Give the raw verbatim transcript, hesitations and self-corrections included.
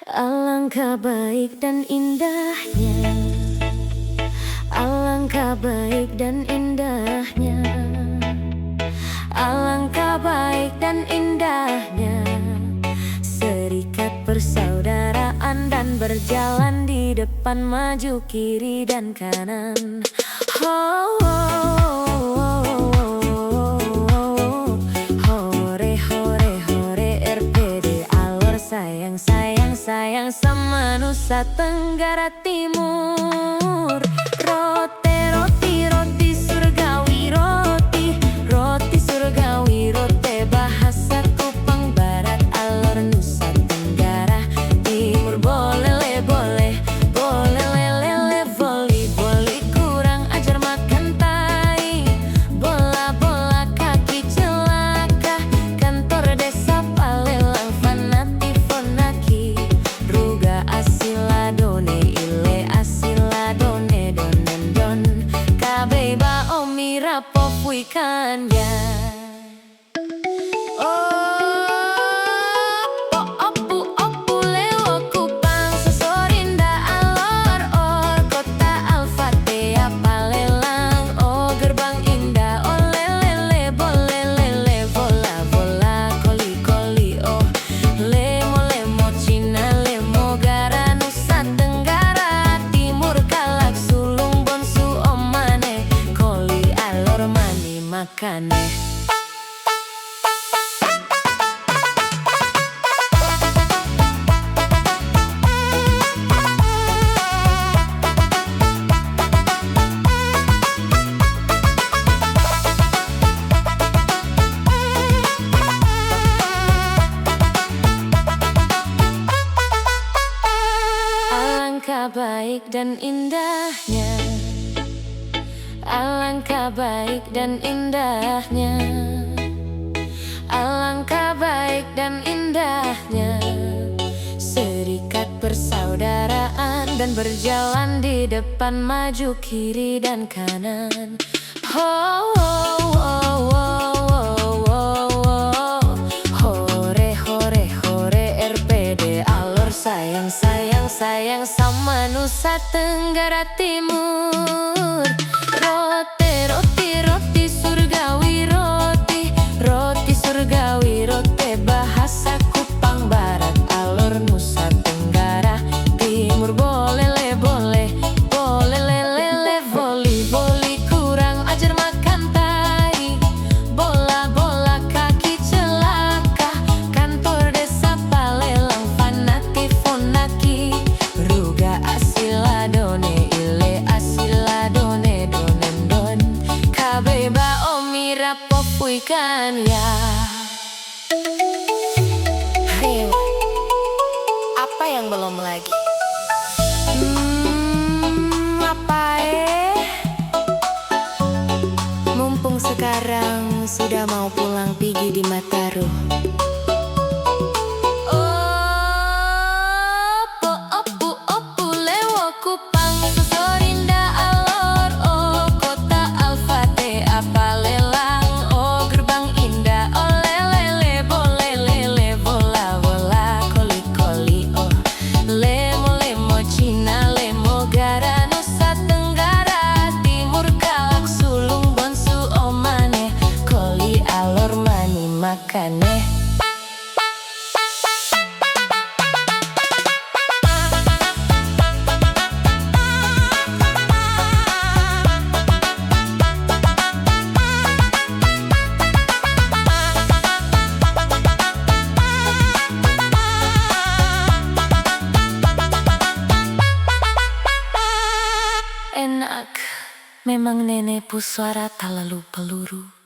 Alangkah baik dan indahnya, alangkah baik dan indahnya, alangkah baik dan indahnya serikat persaudaraan dan berjalan di depan, maju kiri dan kanan. Ho, ho, ho, ho, ho, ho, ho, ho, ho, hore, hore, hore, R P D Alor, sayang, sayang, sayang sama Nusa Tenggara Timur. Roti, roti, roti surgawi, roti, roti surgawi, roti bahasa Kupang Barat, Alor, Nusa Tenggara Timur. Boleh le, boleh, boleh le, le, le, voli, voli kurang ajar makan tai, bola, bola kaki celaka, kantor desa palelang, fanati, fonaki, ruga, asila, done, ile, asila, done, donen, don, kabei, baomi, rapo, fuikan, ya. O, po, opu, opu, lewo, Kupang, Sosorinda, Alor, or, Kota Alfatea, Palelang, o, Gerbang Indah, o, lele, lebo, lele, vola, vola, koli, koli, o, lemo, lemo, Cina, lemo, gara, Nusa Tenggara Timur, kalak, sulung, bonsu, omane, koli, Alor, mani, makane. Alangkah baik dan indahnya. Alangkah baik dan indahnya, alangkah baik dan indahnya serikat persaudaraan dan berjalan di depan, maju kiri dan kanan. Ho, ho, ho, ho, ho, ho, ho, hore, hore, hore, R P D Alor, sayang, sayang, sayang sama Nusa Tenggara Timur. Roti, roti, roti surgawi, roti, roti surgawi, roti bahasa Kupang Barat, Alor, Nusa Tenggara Timur. Boleh le, boleh, boleh le, le, le, voli, voli kurang ajar makan tai, bola, bola kaki celaka, kantor desa palelang, fanati, fonaki, ruga, asila, done, ile, asila, done, donen, don, kabei, baomi, rapo, fuikan, ya. Dewa, apa yang belum lagi? Hmm, apa eh? Mumpung sekarang sudah mau pulang pigi di Mataru. Oh, po, opu, opu, lewo, Kupang, Sosorinda, Alor, o, Kota Alfatea, Palelang, o, Gerbang Indah, o, lele, lebo, lele, le, vola, vola, koli, koli, o, lemo, lemo, Cina, lemo, gara, Nusa Tenggara Timur, kalak, sulung, bonsu, omane, koli, Alor, mani, makane. Enak. Memang nene pu suara talalu peluru.